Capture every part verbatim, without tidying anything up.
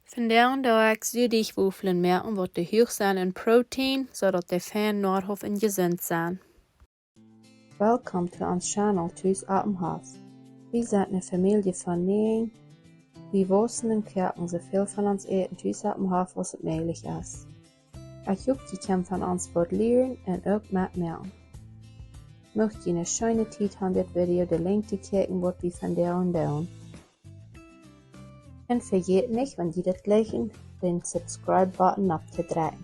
Vondoag doo ekj Süwdeajchwaflen moaken, waut huach sent en Protein, soo daut dee fein noahoff un jesunt sent. Welcome to ons channel Tus oppem Hoff. Wie sent eene Famielje von näajen. Wie wausen un koaken soo väl von ons Äten tus oppem Hoff aus et mäajlich es. Ekj hop, jie kjennen von ons waut lieren un uk metmoaken. Mucht jie eene scheene Tiet haben, dit Video de Lenjd to kjikjen, waut wie vondoag doonen. Un vejät nich, wan jie dit liken, dän Subscribe-Button opptodrekjen.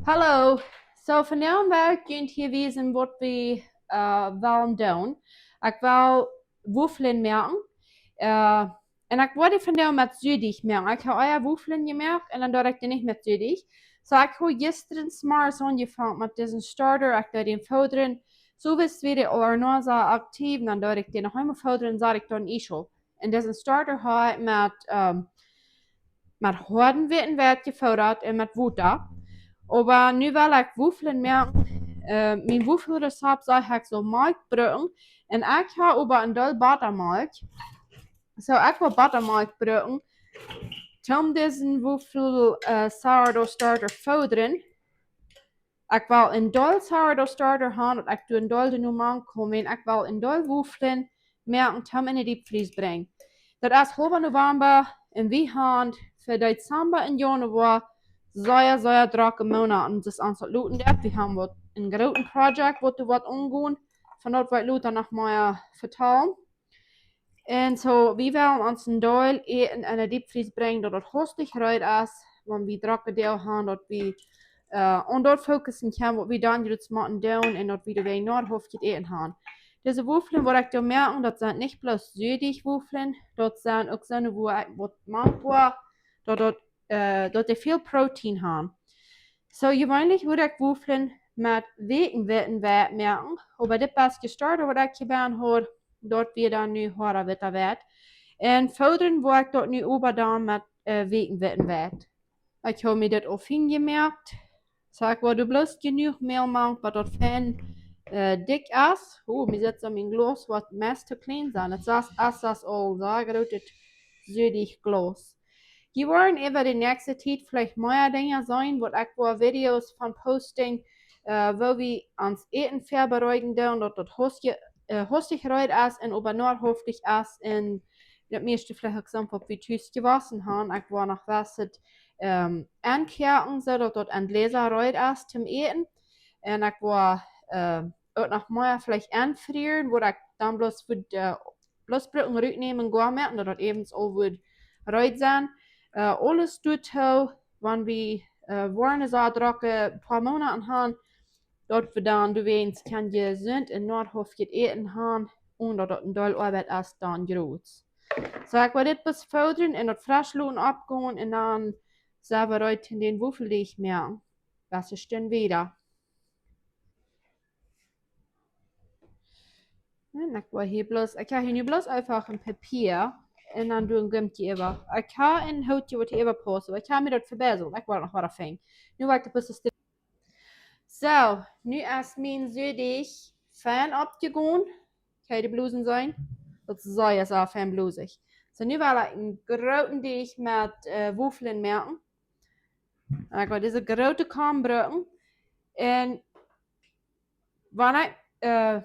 Hallo. Soo, vondoag well ekj junt hia wiesen, waut wie, äh, wellen doonen. Ekj well Waflen moaken. Äh, un ekj wull dee vondoag met Süwdeajch moaken. Ekj hab ea Waflen jemoakt un dan deed ekj dee nich met Süwdeajch. Soo, ekj hab jistren zemorjes aunjefongen met disen Starter. Ekj deed dän foodren. Soo wia dee aul noch soo aktiv, dan deed ekj dän noch eemol foodren, sat ekj doa en Iesschaup. Un disen Starter hab ekj met, ähm, met hoaden witten Weit jefodat un met Wota. Oba nu well ekj Waflen moaken. Äh, mien Wafelrezept sajcht, ekj saul Malkj brucken. Un ekj hab oba een Deel Bottermalkj. Soo, ekj well Bottermalkj brucken. Toom disen Wafel, äh, Sourdough Starter foodren. Ekj well een Deel Sourdough Starter haben, daut ekj doa een Deel de Nomen komen. Ekj well een Deel Waflen moaken, toom en de Deepfries brinjen. Daut es haulwa November un wie haben fa Dezember un Januar sea, sea drocke Moonaten. Daut es ons daut loten daut. Wie haben waut een grooten Project, waut doa woat aungonen. Von daut woa ekj lota noch mea vetalen. Un soo, wie wellen ons een Deel Äten en de Deepfries brinjen, daut daut hastich reed es, wan wie drocke Doag haben, daut wie, äh, aun daut fokussen kjennen, waut wie dan jrods motten doonen, un daut wie doawäajen noahoff Äten haben. Dise Waflen, waut ekj doa moak, daut sent nich bloos Süwdeajchwaflen, daut sent uk soone, wua ekj waut mank woa, daut daut äh, daut dee väl Protein haben. Soo, jeweenlich wudd ekj Waflen met Weekjenwitten Weit moaken, oba dit best Starter, waut ekj jebaut hab, daut wia dan nu hoada witta Weit. Un foodren woa ekj daut nu oba dan met, äh, Weekjenwitten Weit. Ekj hab mie dit aul fein jemoakt. Soo, ekj wudd doa bloos jenuach Mäl mank, daut daut fein, äh, dikj es. Oh, mie sitt soo mien Glaus waut meist to kjlien sent. Daut es, es daut aul soo groot, daut Süwdeajchglaus. Jie woaren äwa de näakjste Tiet veleicht mea Dinja seenen, waut ekj woa Videos von posten, äh, woo wie ons Äten väabereeden doonen, daut daut hastich, äh, hastich reed es un oba noahoff es un daut mieeschte veleicht uk soo, waut wie tus jewossen haben. Ekj woa noch waut, ähm, aunkoaken, soo daut daut en Gläsa reed es toom äten. Un ekj woa, äh, uk noch mea veleicht aunfrieren, waut ekj dan bloos fa de bloos brucken rutnämen, goa moaken, daut daut äwent aul wudd reed sennen. Äh, aules doatoo, wan wie, äh, woaren soo drocke poa Moonaten haben, daut wie dan doawäajen kjennen jesunt un noahoff Äten haben, un daut daut een Deel Oabeit es dan jrods. Soo, ekj woa dit bloos foodren un daut fresch loten oppgonen un dan sent wie reed toom dän Wafeldeajch moaken. Daut es dan wieda. Un ekj woa hia bloos, ekj hab hia nu bloos eefach een Papia un dan doo een Gumtje äwa. Ekj hab een Hootje waut hia äwa paust, oba ekj hab mie daut vebäselt. Ekj woa noch waut finjen. Nu woa ekj de Pusse stil. Soo, nu es mien Süwdeajch fein oppjegonen. Kjenn jie de Blosen seenen? Daut es sea, sea fein blosich. Soo, nu well ekj een grooten Deajch met, äh, Waflen moaken. Un ekj woa dise groote Kom brucken. Un wan ekj, äh,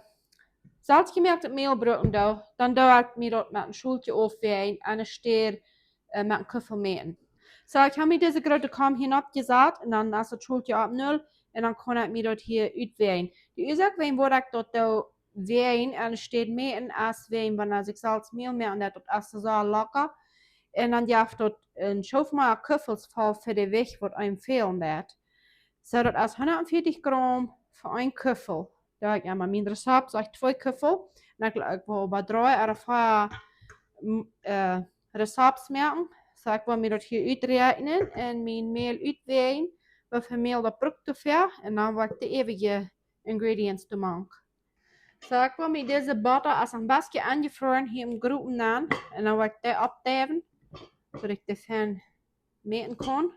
selfstjemoaktet Mäl brucken doo, dan doo ekj mie daut met een Schaultje aufwäajen un enne Städ, äh, met een Kuffel mäten. Soo, ekj hab mie dise groote Kom hia oppjesat un dan es daut Schaultje opp null un dan kaun ekj mie daut hia utwäajen. De Uasoak, wäajen waut ekj daut doo wäajen enne Städ mäten es, wäajen wan ekj selfst Mäl moak, daut, daut es soo locker. Un dan jeft daut een Schoof mea Kuffels voll fa de Jewicht, waut eenem fälen deit. Soo, daut es hundatfeatich Gram fa een Kuffel. Doa hab ekj emma mien Rezept, saj ekj, twee Kuffel. Un ekj, ekj well bie dree ooda vea, m, äh, Rezepts moaken. Soo, ekj well mie daut hia uträakjnen un mien Mäl utwäajen, woo väl Mäl daut brukt doafäa. Un dan woa ekj de äwrije ingredients doamank. Soo, ekj well mie dise Botta, es een bät enjefroaren, hia em Gropen nämen. Un dan woa ekj dee oppdeiwen, daut ekj dee fein mäten kaun.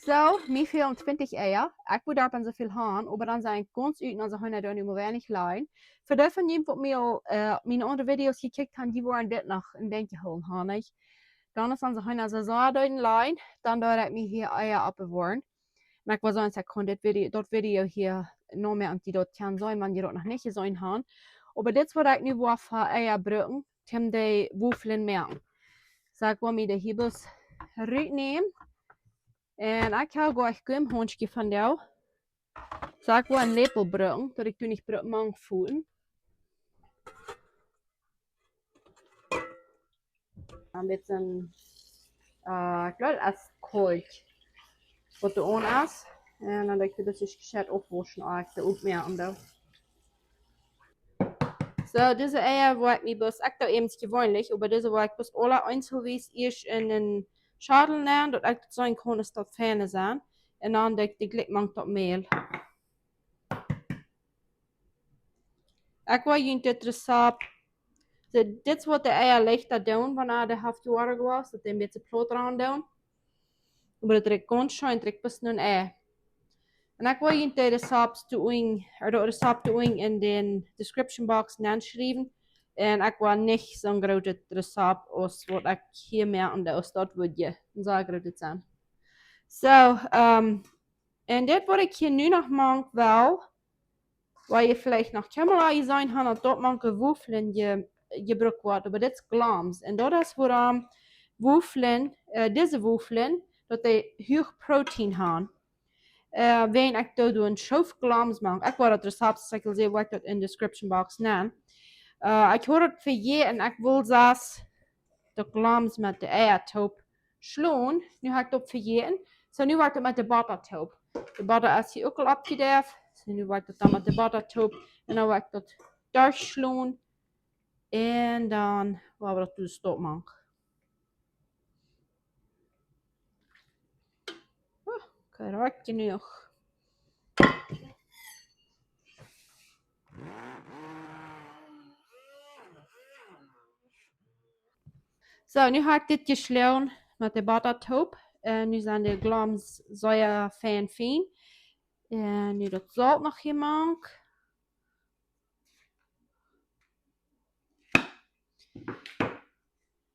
Soo, mie fälen twintich Eia. Ekj wudd doa soo väl han, oba dan sent gaunz ieescht onse Heena doa nu mau weinich lajen. Fa dee von junt, waut mie aul, äh, miene aundre Videos jekjikjt han, dee woaren dit noch een Dinkj jehoolen han, nich? Dan es onse Heena soo sea doa en Line, dan doa ekj mie hia Eia oppbewoaren. Un ekj wull sajen, ekj kunn dit Video, daut Video hia noch mea aun dee daut kjennen seenen, wan jie daut noch nich jeseenen han. Oba dit es waut ekj nu woa fa Eia brucken, om dee Waflen moaken. Soo ekj woa mie dee hia bloos rutnämen. Un ekj hab goa een Gummihandsche von dee. Soo ekj woa een Läpel brucken, daut ekj doa nich bruk mank foten. Een bät, äh, ekj jleew, daut es kolt. Waut doa aun es. Un dan doo ekj daut ieescht jescheit oppwauschen, ea ekj daut oppmoaken doo. Soo, dise Eia woa ekj mie bloos, ekj doo eemol jeweenlich, oba dise woa ekj bloos aula eenzelwies ieescht en een Schatel nämen, daut ekj daut seenen kaun, es daut fein es. Un dan doo ekj dee jlikj mank daut Mäl. Ekj woa junt dit Rezapt, de, dit es waut de Eia leichta doonen, wan dee haft Woa jewast, daut dee een bät plaut raun doonen. Oba daut rikjt gaunz scheen, daut rikjt bloos no een Ei. Un ekj woa junt de Rezapt doa unjen, ea, daut Rezapt doa unjen en de description box nenschriewen. Un ekj woa nich soon grootet Rezapt aus waut ekj hia moak, aus daut woat je een sea grootet sennen. Soo, ähm, un dit waut ekj hia nu noch mank well, waut jie veleicht noch kjeenmol aul jeseenen han, daut doa mank Waflen je-, jebrukt woat, oba dit es Glams. Un daut es wuarom Waflen, äh, dise Waflen, daut dee huach Protein han. Äh, wan ekj doa doo een Schoof Glams mank. Ekj woa daut Rezapt, soo ekj aul säd, woa ekj daut en de description box nämen. Äh, ekj haud daut vejäten un ekj wull sest daut Glams met de Eia toop schlonen. Nu hab ekj daut vejäten. Soo, nu woa ekj daut met de Botta toop. De Botta es hia uk aul oppjedeift. Soo, nu woa ekj daut dan met de Botta toop. Un dan woa ekj daut derchschlonen. Un dan woa wie daut doa stopp mank. Oh, okay, recht jenuach. Soo, nu hab ekj dit jeschlonen met de Botta toop. Un nu sent de Glams sea fein fien. Un nu daut Solt noch hia mank.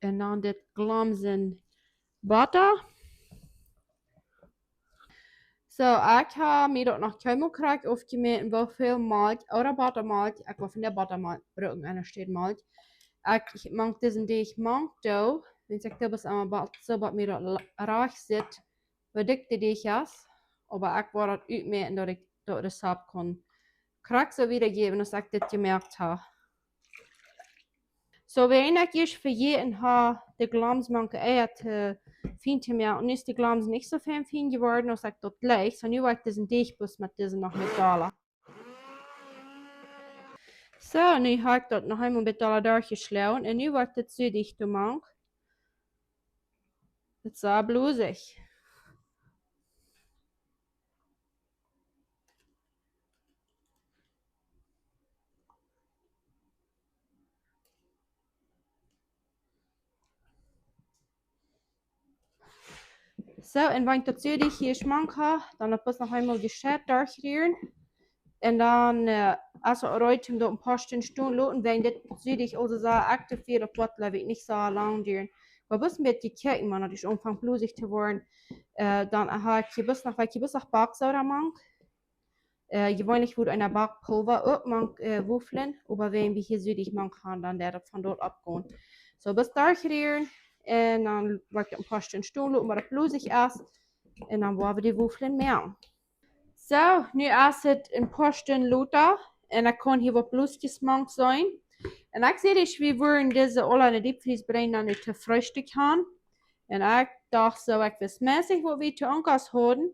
Un dan dit Glams en Botta. Soo, ekj hab mie daut noch kjeenmol krakjt aufjemäten, woo väl Malkj, ooda Botta, Malkj, ekj woa von de Botta Malkj brucken, enne Städ Malkj. Ekj mank disen Deajch mank doo, wiels ekj doo bloos emma bat, soo bat mie daut la-, rajcht sitt, woo dikj de Deajch es. Oba ekj woa daut utmäten, daut ekj daut Rezapt kaun krakjt soo wiedajäwen, aus ekj dit jemoakt hab. Soo, wan ekj ieescht vejäten hab, de Glams mank de Eia to fien to moaken, un nu es de Glams nich soo fein fien jeworden, aus ekj daut jleich. Soo, nu woa ekj disen Deajch bloos met dise noch met dolla. Soo, nu hab ekj daut noch eemol met dolla derchjeschlonen, un nu woa ekj daut Südich doa mank. Daut es soo blusich. Soo, un wan ekj daut Südich hia schmank hab, dan daut bloos noch eemol jescheit derchrieren. Un dan, äh, es et reed om daut een poa Stund stonen loten, wan dit Südich aulsoo sea aktiv wia, daut woat, jleew ekj, nich soo lang dieren. Oba bloos een bät kjikjen, wan daut es aunfangt blusich to woaren. Äh, dan hab ekj hia bloos noch, wan ekj hia bloos noch Backsoda mank. Äh, jeweenlich woat eena Backpulva uk mank, äh, Waflen, oba wan wie hia Südich mank han, dan deit daut von doa oppgonen. Soo, bloos derchrieren, un dan woa ekj daut een poa Stund stonen loten, waut daut blusich es, un dan woa wie de Waflen moaken. Soo, nu es et een poa Stund lota, un ekj kaun hia waut Bluskjes mank seenen. Un ekj säd, wie wudden dise aula enne Deepfries brinjen, dan nu to Freestikj han. Un ekj docht soo, ekj wist meist nich, waut wie to Unkas hauden.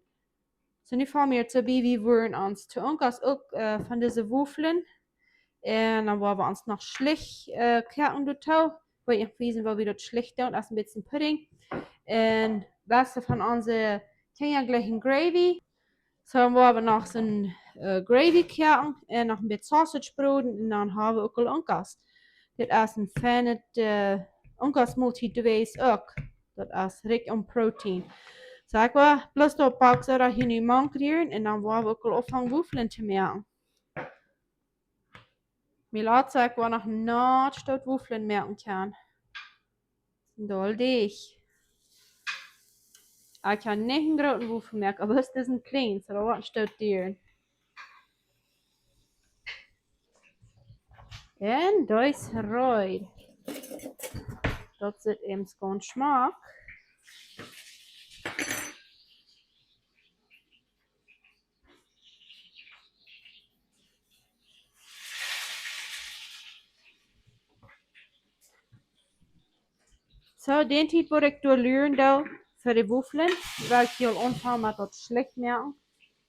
Soo, nu foll mie daut soo bie, wie wudden ons to Unkas uk, äh, von dise Waflen. Un dan woa wie ons noch Schlicht, äh, koaken doatoo. Weet nich, wiesen, woo wie daut Schlicht doonen, aus een bät Pudding. Un waut von onse Kjinja jleichen Gravy. Soo, dan woa wie noch soon, äh, Gravy koaken un noch een bät Sausage broden un dan hab wie uk aul Unkas. Dit es een feinet, äh, Unkas Multi Device uk. Daut es rikj aun Protein. Soo, ekj woa bloos daut Backsoda hia nu mank rieren un dan woa wie uk aul aunfangen Waflen to moaken. Mie lat soo, ekj woa noch een Stoot Waflen moaken kjennen. Doa dicht. Ekj kaun nich een grooten Wafel moaken, oba daut es een kjlienet, soo daut woat een Stoot dieren. Un daut es reed. Daut sitt eemol gaunz schmock. Soo, dän Tiet woa ekj doa luren doo fa de Waflen, woa ekj hia aul aunfangen met daut Schlicht moaken.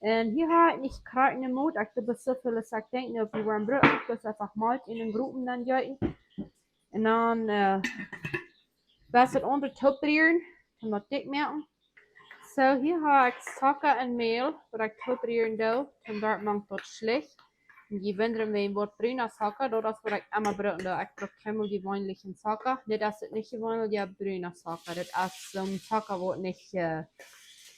Un hia hab ekj nich krakjt ne Moot, ekj doo bloos soo väl aus ekj denkj, nu, opp dee woaren brucken, ekj doo eefach Malkj en dän Gropen dan jeeten. Un dan, äh, woa ekj daut aundre toop rieren, om daut dikj moaken. Soo, hia hab ekj Zocka un Mäl, waut ekj toop rieren doo, om doa mank daut Schlicht. Un jie wundren, wäajen waut bruna Zocka, daut es waut ekj emma brucken doo. Ekj bruk kjeenmol jeweenlichen Zocka. Dit es nich jeweenlich, jo, bruna Zocka. Dit es soon Zocka, waut nich, äh,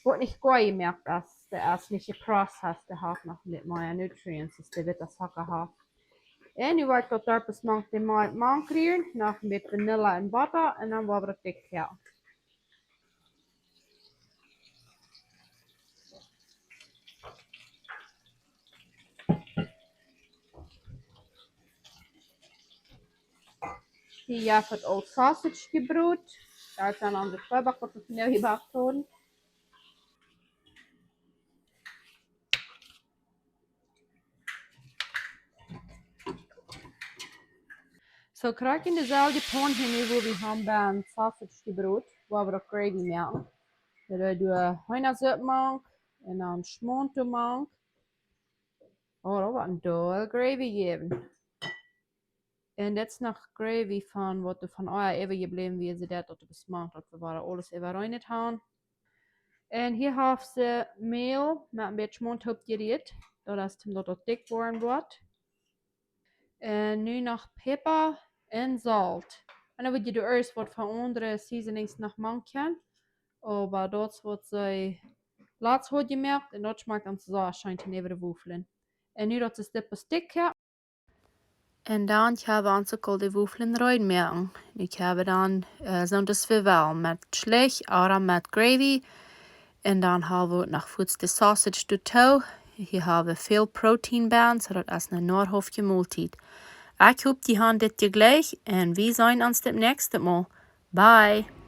waut nich goa jemoakt es. Dee es nich jeprozessieet, dee haft noch nich mea nutrients, aus de witte Zocka haft. Un nu woa ekj daut doa bloos mank de Ma-, mank rieren, noch een bät Vanilla un Botta, un dan woa wie daut dikj moaken. Hia haft aul Sausage jebrot. Daut sent onse Tweeback, waut wie vondoag jebackt haben. Soo, krakjt en deeselwje Paun hia nu, wua wie haben bie Sausage jebrot, woa wie uk Gravy moaken. Doa doo wie Heenasupp mank un dan Schmaunt mank. Oh, daut woat een doll Gravy jäwen. Un dit es noch Gravy von waut doa von Eia äwajebläwen wia, soo daut, daut wie smaken, daut wie wada aules äwareen haben. Un hia haft see Mäl met een bät Schmaunt toop jerieet. Daut es om daut daut dikj woaren woat. Un nu noch Päpa un Solt. Un dan woa ekj doa ieescht waut von aundre Seasonings noch mank kjennen. Oba daut es waut see latst haud jemoakt un daut schmakjt dan soo scheen äwa de Waflen. Un nu daut es dit bloos dikj, jo. Un dan kjenn wie ons uk aul de Waflen reed moaken. Nu kjenn wie dan, äh, soo aus wie wellen, met Schlicht ooda met Gravy. Un dan hab wie noch fuaz de Sausage doatoo. Hia hab wie väl Protein bie, soo daut es eene noahaufje Moltiet. Ekj hop, jie haben dit jlikj un wie seenen ons daut näakjste Mol. Bye!